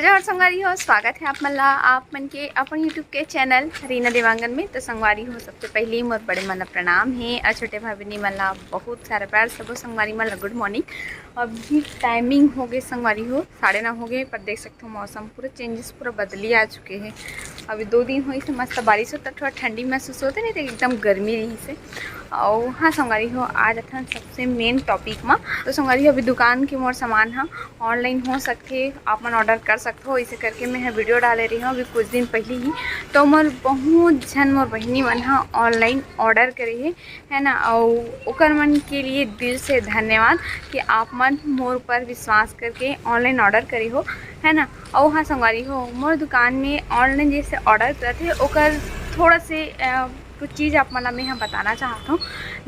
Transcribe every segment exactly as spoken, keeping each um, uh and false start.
जय जोहार संगवारी हो, स्वागत हे आप मन ला, आप मन के अपन YouTube के चैनल रीना देवांगन में। तो संगवारी हो, सबसे पहली मोर बड़े मन ला प्रणाम हे और छोटे भाई बहिनी मन ला बहुत सारा प्यार। सबो संगवारी मन ला गुड मॉर्निंग। अभी टाइमिंग हो गए संगवारी हो, साढ़े नौ हो गए, पर देख सकते हो मौसम पूरा चेंजेस, पूरा बदली आ चुके हैं। अभी दो दिन होइस हे मस्त बारिश होत, थोड़ा ठंडी महसूस होत हे, नहीं तो एकदम गर्मी रहिस हे। और हाँ संगवारी हो, आज अथन सबसे मेन टॉपिक मा। तो संगवारी हो, अभी दुकान के मोर सामान हा ऑनलाइन हो सकथे, आप मन ऑर्डर कर सकथो, इसे करके मैं ह वीडियो डाले रही हूँ अभी कुछ दिन पहले ही। तो मोर बहुत झन मोर बहिनी मन हा ऑनलाइन ऑर्डर करे हे, है ना, और ओकर मन के लिए दिल से धन्यवाद कि आप मन मोर ऊपर विश्वास करके ऑनलाइन ऑर्डर करे हो, है ना। और हाँ संगवारी हो, मोर दुकान में ऑनलाइन जैसे ऑर्डर करत हे, ओकर थोड़ा से अ, कुछ चीज़ आप मन ला मैं ह बताना चाहत हूँ।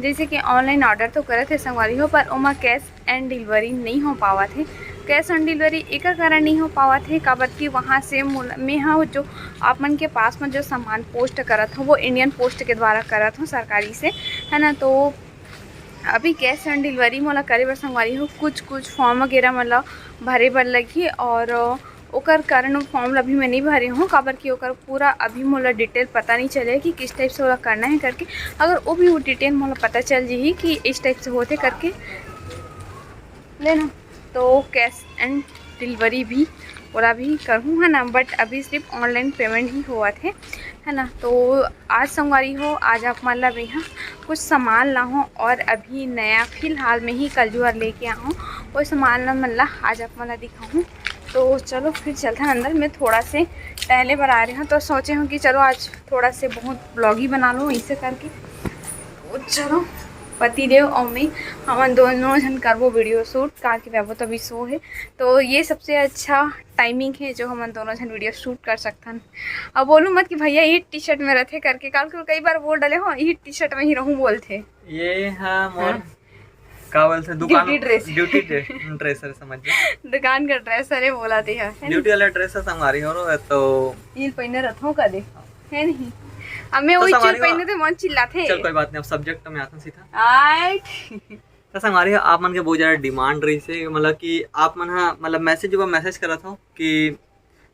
जैसे कि ऑनलाइन ऑर्डर तो करत हे संगवारी हो, पर ओमा कैश एंड डिलीवरी नहीं हो पावत हे। कैश ऑन डिलीवरी एकर कारण नहीं हो पावत हे, काबर कि वहाँ से मोला, मैं ह जो आप मन के पास में जो सामान पोस्ट करत हूँ, वो इंडियन पोस्ट के द्वारा करत हूँ, सरकारी से, है ना। तो अभी कैश ऑन डिलीवरी मोला करे बर संगवारी हो, कुछ कुछ फॉर्म वगैरह मन ला भरे बर लगही, और ओकर कारण वो फॉर्म ला अभी मैं नहीं भरे हूँ, काबर कि ओकर पूरा अभी मोला डिटेल पता नहीं चले कि किस टाइप से ओला करना है करके। अगर वो भी वो डिटेल मोला पता चल जही कि इस टाइप से होथे करके, लेना, तो कैश एंड डिलीवरी भी ओला भी करहूँ, है ना। बट अभी सिर्फ ऑनलाइन पेमेंट ही होवत हे, है ना। तो आज संगवारी हो, आज आप मन ला मैं ह कुछ सामान लाहूँ और अभी नया फिलहाल में ही कलजुआर लेके आहूँ, वो सामान ला मन ला आज आप मन ला दिखाहूँ। तो चलो फिर चलथन अंदर। मैं थोड़ा से टहले बर आ रहे हूँ, तो सोचे हूँ कि चलो आज थोड़ा से बहुत ब्लॉगी बना लूँ इसे करके। तो चलो पति देव और मैं, हमन दोनों झन करबो वीडियो शूट, काबर कि बाबू तो अभी सो हे। तो ये सबसे अच्छा टाइमिंग है जो हमन दोनों झन वीडियो शूट कर सकथन। अब बोलू मत कि भैया ये टी शर्ट में रहथे करके, काबर कि कई बार बोल डाले हो ये टी शर्ट में ही रहूँ बोलथे। ये हा मोर हाँ। का बोलथे दुकान duty dress. Duty dress, dress हरे समझ जा। दुकान का ड्रेस हरे बोला थे, है ना? ड्यूटी वाला ड्रेस है संगवारी हो, तो ये पहने रहत हो कदे, है नहीं? अब मैं तो वही चीज संगवारी हो, पहने थे, मन चिल्लाथे। चल कोई बात नहीं, अब सब्जेक्ट में आथन सीधा। आइट। तो संगवारी हो, आप मन के बहुत ज्यादा डिमांड रहिस हे, मतलब कि आप मन हा मतलब मैसेज पर मैसेज करत हो कि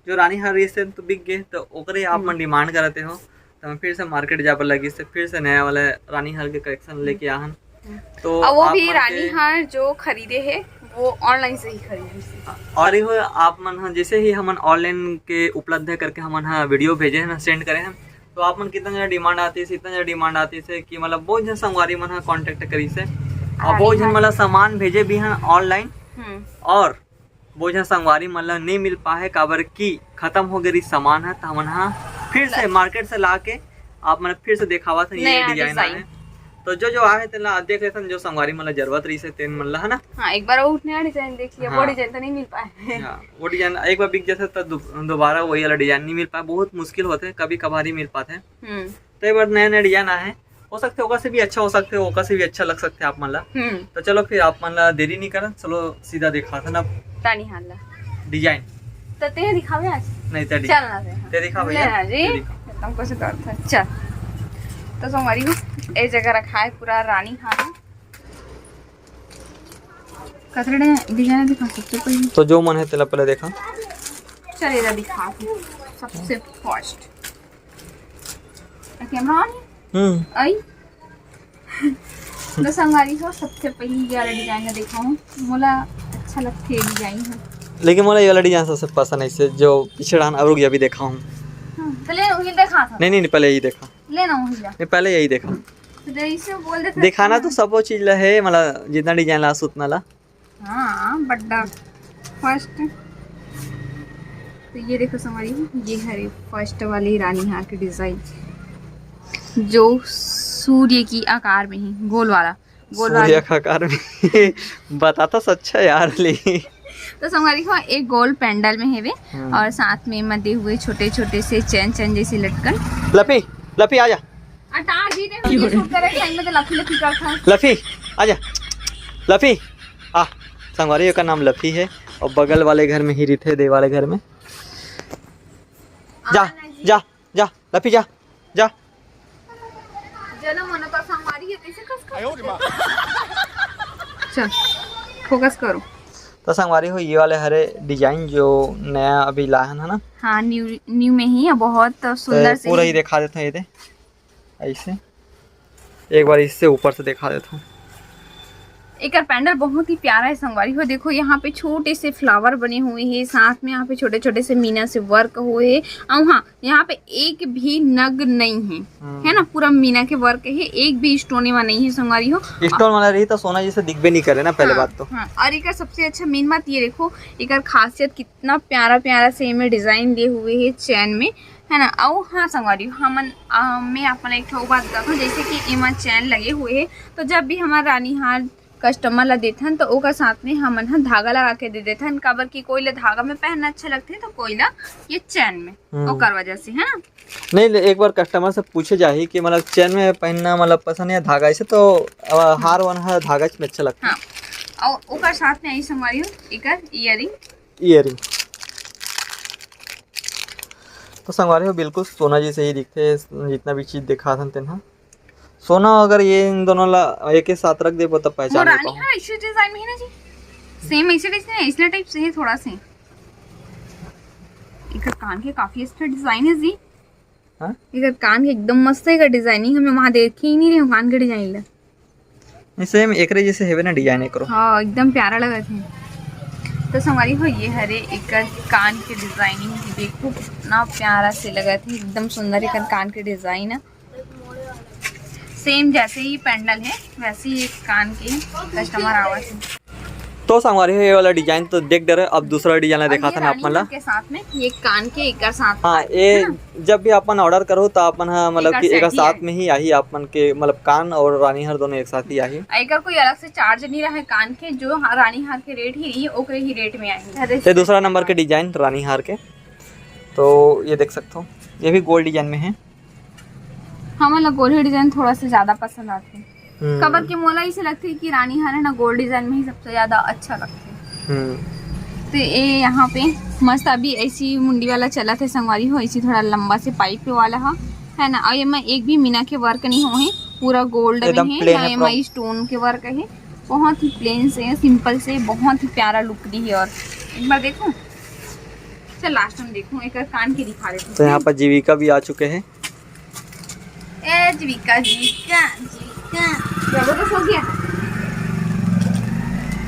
जो रानी हार रहिस हे तो बिक गे, तो ओकरे आप मन हम्म। डिमांड करत हो, तो मैं फिर से मार्केट जाए बर लगिस हे, फिर से नया वाला रानी हार के कलेक्शन लेके आहन। हम्म। तो अब वो आप भी मन रानी के हार जो खरीदे हे, वो ऑनलाइन से ही खरीदे हे। और ये हो, आप मन ह जैसे ही हमन ऑनलाइन के उपलब्ध है करके हमन ह वीडियो भेजे हैं ना, सेंड करे हैं, तो आप मन कितना जना डिमांड आतिस, इतना जना डिमांड आतिस हे कि मतलब बहुत झन संगवारी मन ह कॉन्टेक्ट करिस हे और रानी बहुत झन हार। मतलब सामान भेजे भी हैं ऑनलाइन हम्म। और बहुत झन संगवारी मन ला नहीं मिल पाए, काबर कि खत्म हो गए रहिस सामान ह, त हमन ह फिर से ल- मार्केट से ला के आप मन फिर से देखावत हन, ये नया डिजाइन डिजाइन। आए। तो जो जो आए तेन ला देख लेथन, जो संगवारी मन ला जरूरत रहिस हे तेन मन ला, है ना? हाँ, एक बार वो नया डिजाइन देख लिया, वो हाँ। डिजाइन तो नहीं मिल पाए। हाँ, वो डिजाइन एक बार बिक जाथे तो दु-, दोबारा वही वाला डिजाइन नहीं मिल पाए, बहुत मुश्किल होथे, कभी कभार ही मिल पाथे। हम्म। तो एक बार नया नया डिजाइन आए हे, हो सकथे ओकर से भी अच्छा हो सकथे, ओकर से भी अच्छा लग सकथे आप मन ला। हम्म। तो चलो फिर आप मन ला देरी नहीं करन, चलो सीधा दिखाथन अब रानी हार ला। डिजाइन। तो ते दिखावे आज? नहीं, ते चल डिजाइन। ना दे। ते दिखा भैया, ले ना जी। ते दिखा। एकदम कुछ करत है। चल। तो संगवारी हो, ए जगह रखा है पूरा रानी हार। कतरे डिजाइन दिखा सकते हो पहले? तो जो मन है तेला पहले देखा। चल, एला दिखा सबसे फर्स्ट। कैमरा ऑन है? हम्म। आई। तो संगवारी हो, सबसे पहले ये वाला डिजाइन में देखा हूँ, मोला अच्छा लगथे ये डिजाइन है। लेकिन मोला ये वाला डिजाइन सबसे पसंद है, इससे जो पीछे डान और ये भी देखा हूँ। हम्म, तो ले वही देखा था। नहीं, नहीं, नहीं, पहले यही देखा। ले ना वही ला। नहीं, पहले यही देखा। तो इसे बोल दे, दिखाना तो सबो चीज ला है, मतलब जितना डिजाइन ला उतना ला। हाँ, बड्डा फर्स्ट। तो ये देखो संगवारी, ये हरे फर्स्ट वाली रानी हार के डिजाइन, जो सूर्य की आकार में ही, गोल वाला, गोल सूर्य वाला। का आकार में। बताता सच है यार, ले। तो संगवारी हो, एक गोल पेंडल में हेवे हम्म। और साथ में मदे हुए छोटे छोटे से चैन चैन जैसे लटकन। लपी, लपी आजा। अटार जी ने वीडियो शूट करे टाइम में तो लफी लफी करता। लफी, आजा। लफी, आ। संगवारी, ओकर नाम लफी है और बगल वाले घर में ही रहिथे, दे वाले घर में। जा, जा, जा, लफी जा, जा। जना मन तो संगवारी है, कैसे कस कर? चल, फोकस करो। तो संगवारी हो, ये वाले हरे डिजाइन जो नया अभी लाहन है ना, हाँ, न्यू, न्यू में ही है, बहुत सुंदर तो से पूरा ही। ही दिखा देते हैं, ये दे ऐसे एक बार इससे ऊपर से दिखा देता हूँ। एकर पैंडल बहुत ही प्यारा है संगवारी हो। देखो, यहाँ पे छोटे से फ्लावर बने हुए हैं, साथ में यहाँ पे छोटे छोटे से मीना से वर्क हुए हैं। और हाँ, यहाँ पे एक भी नग नहीं है, हम्म। है ना, पूरा मीना के वर्क है, एक भी स्टोन वाला नहीं है संगवारी हो। स्टोन वाला रही तो सोना जैसे दिखबे नहीं करे ना, पहले हाँ, बात तो। हाँ। और एकर सबसे अच्छा मेन बात ये देखो, एकर खासियत कितना प्यारा प्यारा से एमे डिजाइन दिए हुए है चैन में, है ना। अउ हाँ संगवारी, हमन, अ, मैं आप मन ला एक ठो बात बताता हूँ, जैसे कि एमा चैन लगे हुए है, तो जब भी हमर रानी हार कस्टमर ला देथन, तो ओकर साथ में हमन ह धागा लगा के दे देथन, काबर कि कोई ला धागा में पहनना अच्छा लगथे, तो कोई ला ये चैन में, हम्म। ओकर वजह से, है ना। नहीं, ले, एक बार कस्टमर से पूछे जाही कि मतलब चैन में पहनना मतलब पसंद है धागा ऐसे, तो, अ, हम्म। हार वान ह धागा में अच्छा लगता है। हाँ, और ओकर साथ में आई संगवारी हो एकर ईयरिंग। ईयरिंग। तो संगवारी हो, बिल्कुल सोना जैसे ही दिखते, जितना भी चीज दिखाथन तेन ह। सोना अगर ये इन दोनों ला एक ही साथ रख देबो, तब पहचान मोर नहीं रानी पाऊँ। हाँ, ऐसे डिजाइन में है ना जी, सेम ऐसे डिजाइन, ऐसने टाइप से है थोड़ा से। एकर कान के काफी अच्छा डिजाइन है जी। हाँ? एकर कान के एकदम मस्त है, एकर डिजाइनिंग हमें वहाँ देखे ही नहीं रहे कान के डिजाइन ला। नहीं, सेम एकरे जैसे हेवे ना डिजाइन एकरो। हाँ, एकदम प्यारा लगत है। तो संगवारी हो, ये हरे एकर कान के डिजाइनिंग देखो, कितना प्यारा से लगत है, एकदम सुंदर एकर कान के डिजाइन है। सेम जैसे ही पैंडल है, वैसे ही कान के कस्टमर आवत है। तो संगवारी हो, ये वाला डिजाइन तो देख डरे, अब दूसरा डिजाइन ला और ये दिखाथन आप रानी मन ला। के साथ में ये कान के एकर साथ हाँ, ये है ना? जब भी अपन ऑर्डर करो तो अपन हा मतलब एकर कि एकर सेट ही साथ आही। में ही आही, आप मन के मतलब कान और रानी हार दोनों एक साथ ही आही। एकर कोई अलग से चार्ज नहीं रहे कान के, जो हा-, रानी हार के रेट ही रही, ओकरे ही रेट में आही। ये दूसरा नंबर के डिजाइन रानी हार के, तो ये देख सकते हो, ये भी गोल्ड डिजाइन में है। हमन ला गोल्ड डिजाइन थोड़ा सा ज्यादा पसंद आथे। हम्म। काबर कि मोला ऐसे लगथे कि रानी हार है ना, गोल्ड डिजाइन में ही सबसे ज्यादा अच्छा लगथे। हम्म। तो ये यहाँ पे मस्त अभी ऐसी मुंडी वाला चलत है संगवारी हो, ऐसी थोड़ा लंबा से पाइप वाला ह, है ना। और ये में एक भी मीना के वर्क नहीं हो है, पूरा गोल्ड एकदम में है, plain ना है, ये में प्रॉप- स्टोन के वर्क है। बहुत ही प्लेन से, सिंपल से, बहुत ही प्यारा लुक दी है। और एक बार देखो, चल लास्ट में देखो, एक कान के दिखा देती हूँ। तो यहाँ पर जीविका भी आ चुके हैं। ए जीविका, जीविका, जीविका। बाबू तो सो गया।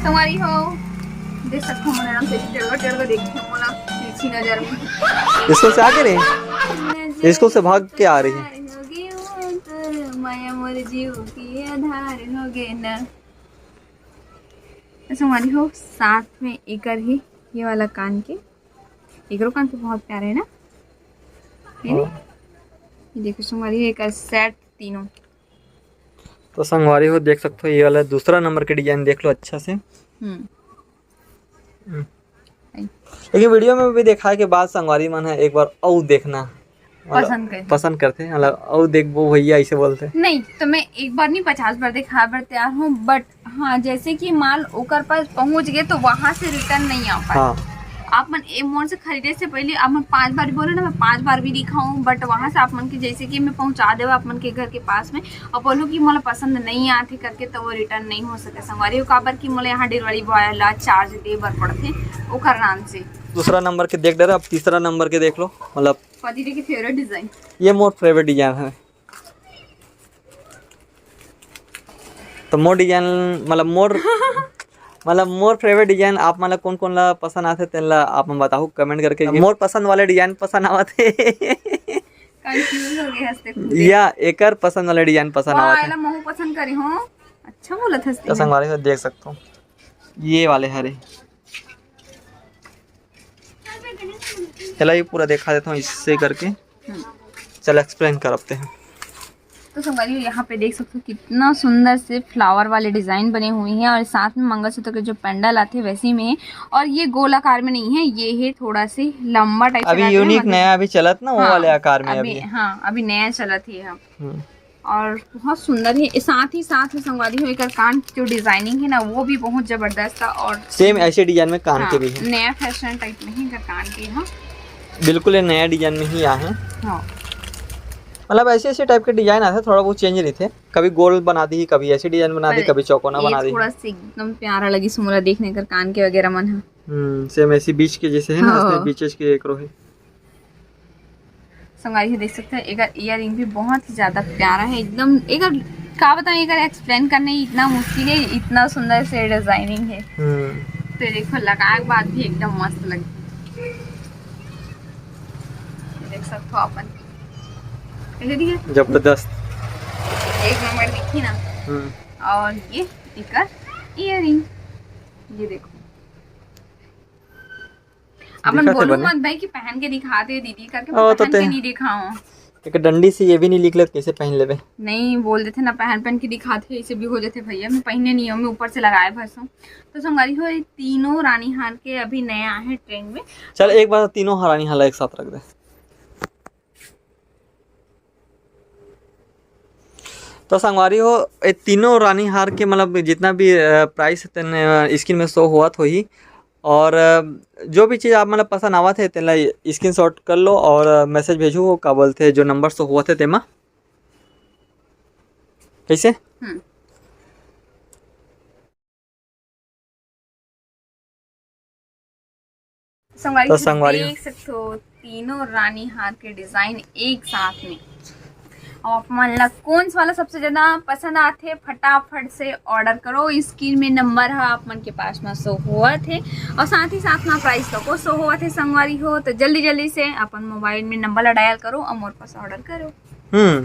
संगवारी हो, देख सकते हो, मोला से टेढ़वा टेढ़वा देखते हैं, मोला तिरछी नजर में। इसको से आगे रहे? इसको से भाग के आ रही है। हो गई वो तो माया मोर जीव की आधार हो गए ना। तो संगवारी हो, साथ में एकर ही ये वाला कान के, एकरो कान तो बहुत प्यारा है ना, है ना? हाँ। ये देखो संगवारी, एकर सेट तीनों। तो संगवारी हो, देख सकते हो, ये वाला दूसरा नंबर के डिजाइन देख लो अच्छा से। हम्म। हम्म। आई। लेकिन वीडियो में भी दिखाए के बाद संगवारी मन है, एक बार अउ देखना, मतलब, पसंद करथे। पसंद करथे, मतलब, अउ देखबो भैया, ऐसे बोलथे। नहीं, तो मैं एक बार नहीं, पचास बार दिखाए बर तैयार हूँ, but हाँ, जैसे कि माल ओकर पास पहुँच गए, तो वहाँ से रिटर्न नहीं आ पाए। हाँ। आप मन ए मोर से खरीदे से पहले आप मन पांच बार भी बोले ना, मैं पांच बार भी दिखाऊं, but वहाँ से आप मन के, जैसे कि मैं पहुँचा देवा आप मन के घर के पास में, और बोलूँ कि मोला पसंद नहीं आथे करके, तो वो रिटर्न नहीं हो सके संगवारी हो, काबर कि मोला यहाँ डिलीवरी बॉय ला चार्ज दे बर पड़थे ओकर नाम से। दूसरा नंबर के देख डरे, अब तीसरा नंबर के देख लो, मतलब, पति के फेवरेट डिजाइन। ये मोर फेवरेट डिजाइन है। तो मोर डिजाइन, मतलब, मोर मतलब, मोर फेवरेट डिजाइन आप मन ला कौन कौन ला पसंद आथे, तेन ला आप मन बताहू कमेंट करके। मोर पसंद वाले डिजाइन पसंद आवत हे। कंफ्यूज हो गए हंसते खुदे। या एकर पसंद वाले डिजाइन पसंद वाह, आवत हे। एला महू पसंद करे हो। अच्छा बोलत हंसते तो हैं। संगवारी हो, देख सकते हो, ये वाले हरे, एला भी पूरा दिखा देता हूँ इससे करके। हम्म। चल, एक्सप्लेन करते हैं। तो संगवारी हो, यहाँ पे देख सकते हो कितना सुंदर से फ्लावर वाले डिजाइन बने हुए हैं और साथ में मंगलसूत्र के जो पेंडल आते हैं वैसे में है। और ये गोल आकार में नहीं है, ये है थोड़ा से लंबा टाइप से अभी रहता है, यूनिक मतलब नया अभी चलत ना, वो हाँ, वाले आकार में अभी, अभी। हाँ, अभी नया चलत है। हम्म। और बहुत सुंदर है। साथ ही साथ में संगवारी हो, एकर कान की जो डिजाइनिंग है ना, वो भी बहुत जबरदस्त है। और सेम ऐसे डिजाइन में कान के हाँ, भी है। नया फैशन टाइप में ही एकर कान के, हाँ। बिल्कुल, ये नया डिजाइन में ही आ है। हाँ। मतलब ऐसे ऐसे टाइप के डिजाइन आथे, थोड़ा बहुत चेंज रहिथे, कभी गोल बना दी, कभी ऐसी डिजाइन बना दी, पर कभी चौकोना ये बना दी। थोड़ा सा एकदम प्यारा लगी सुमरा देखने कर कान के वगैरह मन ह। हम्म, सेम ऐसी बीच के जैसे है ना, हाँ। इसमें बीचेस के एक रो है। संगवारी हो देख सकते हैं, एकर ईयरिंग भी बहुत ही ज्यादा प्यारा है एकदम। एकर का बताऊं, एकर एक्सप्लेन करने इतना मुश्किल है, इतना सुंदर से डिजाइनिंग है। हम्म। तो देखो, लगाए के बाद भी एकदम मस्त लगे। देख सकते हो अपन, कैसे दिखे? जबरदस्त। एक नंबर दिखी ना। हम्म। और ये एकर ईयरिंग, ये देखो। अपन दिखत हे बोलू बने। मत भाई कि पहन के दिखाते दीदी करके, ओ, मैं तो पहन ते के नहीं दिखाऊं। एक डंडी से ये भी नहीं निकलत, कैसे पहन लेबे? नहीं, बोल देथे ना, पहन पहन के दिखाते, ऐसे भी हो जाते भैया, मैं पहने नहीं हूँ, मैं ऊपर से लगाए भर सो। तो संगवारी हो, ये तीनों रानी हार के अभी नया है ट्रेंड में। चल, एक बार तीनों रानी हार एक साथ रख दे। तो संगवारी हो, ये तीनों रानी हार के मतलब जितना भी, अ, प्राइस है तेन, अ, स्क्रीन में शो होवत होही। और, अ, जो भी चीज़ आप मतलब पसंद आवत है तेला स्क्रीनशॉट कर लो और, अ, मैसेज भेजू, का बोलथे, जो नंबर शो होवत है तेमा। कैसे? हम्म। संगवारी तो हो, संगवारी हो। देख सकते हो तीनों रानी हार के डिजाइन एक साथ में। अब आप मन ला कौन सा वाला सबसे ज्यादा पसंद आथे, फटाफट से ऑर्डर करो। स्क्रीन में नंबर है आप मन के पास में शो होवत है और साथ ही साथ में प्राइस तको शो होवत है। संगवारी हो तो जल्दी जल्दी से अपन मोबाइल में नंबर ला डायल करो और मोर पास ऑर्डर करो। हम्म।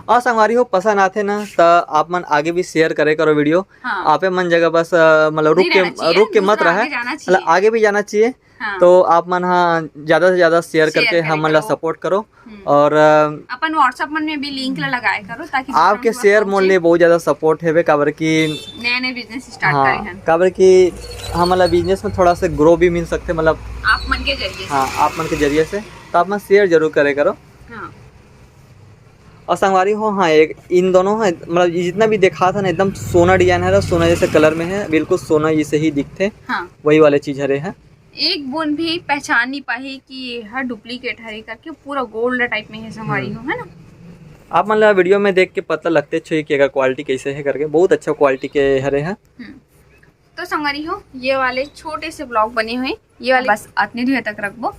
और संगवारी हो, पसंद आथे ना तो आप मन आगे भी शेयर करे करो वीडियो। हाँ। आपे मन जगह बस, अ, मतलब रुक नहीं के, रहना चाहिए, रुक के मत दूसरा रहे, आगे जाना मतलब चाहिए। आगे भी जाना चाहिए। हाँ। तो आप मन हा ज्यादा से ज्यादा शेयर शेयर करके करे हमन ला करो। सपोर्ट करो। हम्म। और, अ, अपन WhatsApp मन में भी लिंक ला लगाए करो ताकि दूसरा आपके मन शेयर पहुंचे। मोर ले बहुत ज्यादा सपोर्ट हेवे, काबर कि नया नया बिजनेस स्टार्ट हाँ, करे हन। काबर कि हमन ला बिजनेस में थोड़ा सा ग्रो भी मिल सकथे, मतलब आप मन के जरिए से। हाँ, आप मन के जरिए से। तो आप मन शेयर जरूर करे करो। हाँ। और संगवारी हो, हाँ, एक इन दोनों है, मतलब ये जितना भी दिखात है ना, एकदम सोना डिजाइन है, सोना जैसे कलर में है, बिल्कुल सोना जैसे ही दिखथे, हाँ। वही वाले चीज हरे है। एक बूंद भी पहचान नहीं पाही कि ये हर डुप्लीकेट हरे करके, पूरा गोल्ड टाइप में है संगवारी हो, हम्म। है ना? आप मन ला वीडियो में देख के पता लगते छे कि एकर क्वालिटी कैसे है करके, बहुत अच्छा क्वालिटी के हरे है। हम्म। तो संगवारी हो, ये वाले छोटे से ब्लॉग बने हुए, ये वाले बस अतने दूर तक रखबो।